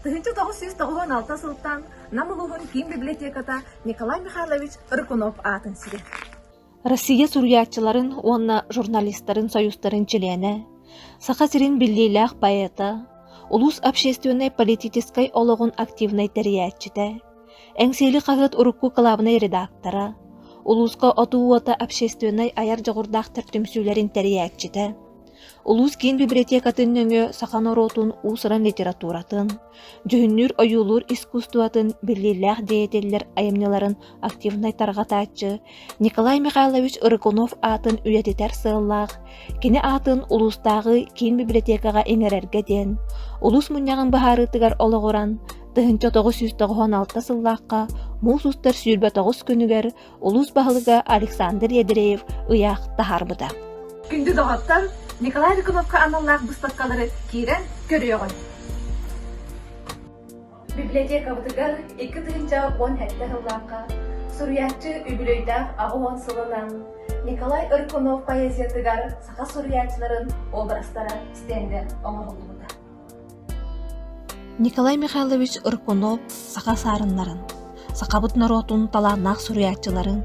1996 сылтан Нам улууһун киин библиотеката Николай Михайлович Рыкунов аатын сүгэр. Россия суруйааччыларын уонна журналистарын союзтарын чилиэнэ, Саха сирин биллиилээх поэта, улуус общественнай-политическай олоҕун активнай тэрийээччитэ, Эҥсиэли хаһыат урукку кылаабынай редактора, улууска Отуу уота общественнай айар дьоҕурдаахтар түмсүүлэрин тэрийээччитэ, Улуус киин библиотекатын нөҥүө саха норуотун уус-уран литературатын, дьүһүннүүр-ойуулуур искусствотын биллиилээх деятеллэр айымньыларын активнай тарҕатааччы Николай Михайлович Рыкунов аатын үйэтитэр сыаллаах кини аатын улуустааҕы киин библиотекаҕа иҥэрэргэ диэн улуус мунньаҕын быһаарыытыгар олоҕуран 1996 сыллаахха муус устар 29 күнүгэр улуус баһылыга Александр Ядреев ыйаах таһаарбыта. Күндү доҕоттор, Николай Рыкуновка аналлаах быыстапкалары киирэн көрүөҕүҥ. Библиотекабытыгар 2017 сыллаахха суруйааччы үбүлүөйдээх 80 сылынан Николай Рыкунов поэзиятыгар саха суруйааччыларын образтара стендэ оҥоһуллубута. Николай Михайлович Рыкунов саха саарыннарын, сахабыт норуотун талааннаах суруйааччыларын,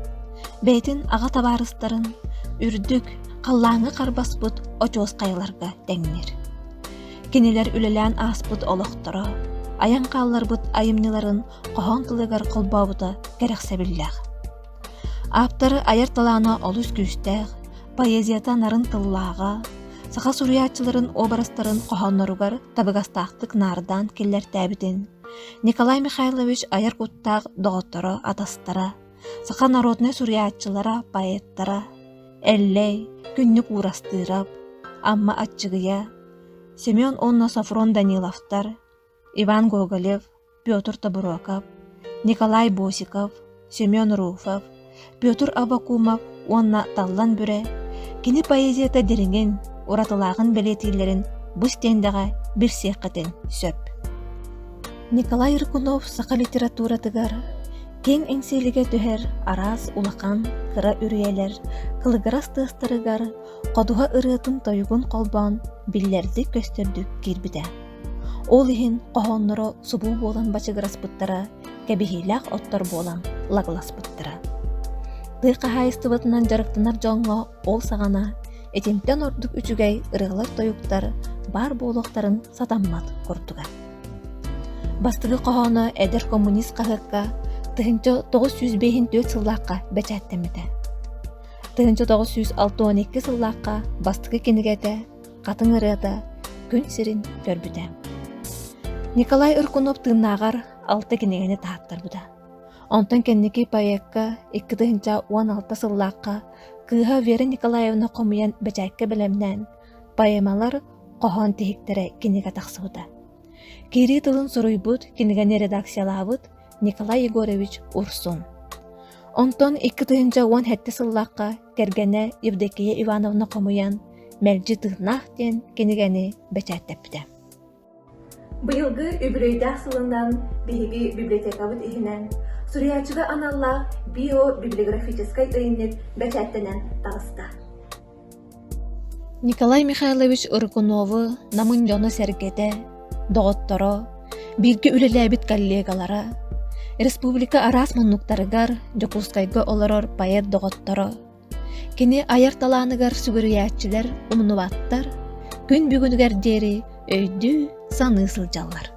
бэйэтин аҕа табаарыстарын үрдүк, халлааҥҥа харбаспыт очуос хайаларга тэҥниир. Кинилэр үлэлээн ааспыт олохторо, айан хаалларбыт айымньыларын хоһоон тылыгар холбообута кэрэхсэбиллээх. Ааптар айар талаана олус күүстээх, поэзията нарын тыллааҕа, саха суруйааччыларын уобарастарын хоһоонноругар табыгастаахтык наардаан киллэртээбитин, Николай Михайлович айар куттаах доҕотторо-атастара, саха народнай суруйааччылара, поэттара Эллэй, Күннүк Уурастыырап, Амма Аччыгыйа, Семен уонна Софрон Даниловтар, Иван Гоголев, Петр Тобуруокап, Николай Босиков, Семен Руфов, Петр Аввакумов уонна Таллан Бүрэ кини поэзията дириҥин, уратылааҕын бэлиэтииллэрин бу стендэҕэ билсиэххитин сөп. Николай Рыкунов саха литературатыгар киэҥ эҥсиэлигэ түһэр араас улахан, кыра үрүйэлэр кылыгырас тыастарыгар ходуһа ырыатын-тойугун холбоон биллэрдик көстөрдүк киирбитэ. Ол иһин хоһоонноро субуу буолан бачыгыраспыттара, кэбиһиилээх оттор буолан лагласпыттара. Тыа хаһаайыстыбатынан дьарыктанар дьоҥҥо ол саҕана итинтэн ордук үчүгэй ырыалар-тойуктар баар буолуохтарын сатаммат курдуга. Бастакы хоһооно «Эдэр коммунист» хаһыакка 1954 сыллаахха бэчээттэммитэ. 1962 сыллаахха бастакы кинигэтэ хатыҥ ырыата күн сирин көрбүтэ. Николай Ыркунов тыыннааҕар алта кинигэни таһааттарбыта. Онтон кэнники поэкка 2016 сыллаахха кыыһа Вера Николаевна хомуйан бэчээккэ бэлэмнээн поэмалар, хоһоон тиһиктэрэ кинигэ тахсыбыта. Киирии тылын суруйбут, кинигэни редакциялаабыт Николай Егорович Урсун. Онтон 2017 сыллаахха кэргэнэ Евдокия Ивановна хомуйан «Мэлдьи тыыннаах» диэн кинигэни бэчээттэппитэ. Быйылгы үбүлүөйдээх сылынан биһиги библиотекабыт иһинэн суруйааччыга аналлаах био-библиографическай ыйынньык бэчээттэнэн таҕыста. Николай Михайлович Рыкуновы Намын дьоно-сэргэтэ, доҕотторо, бииргэ үлэлээбит коллегалара, республика араас муннуктарыгар Дьокуускайга олорор поэт доҕотторо, кини айар талааныгар сүгүрүйээччилэр умнубаттар, күн бүгүнүгэр диэри өйдүү, саныы сылдьаллар.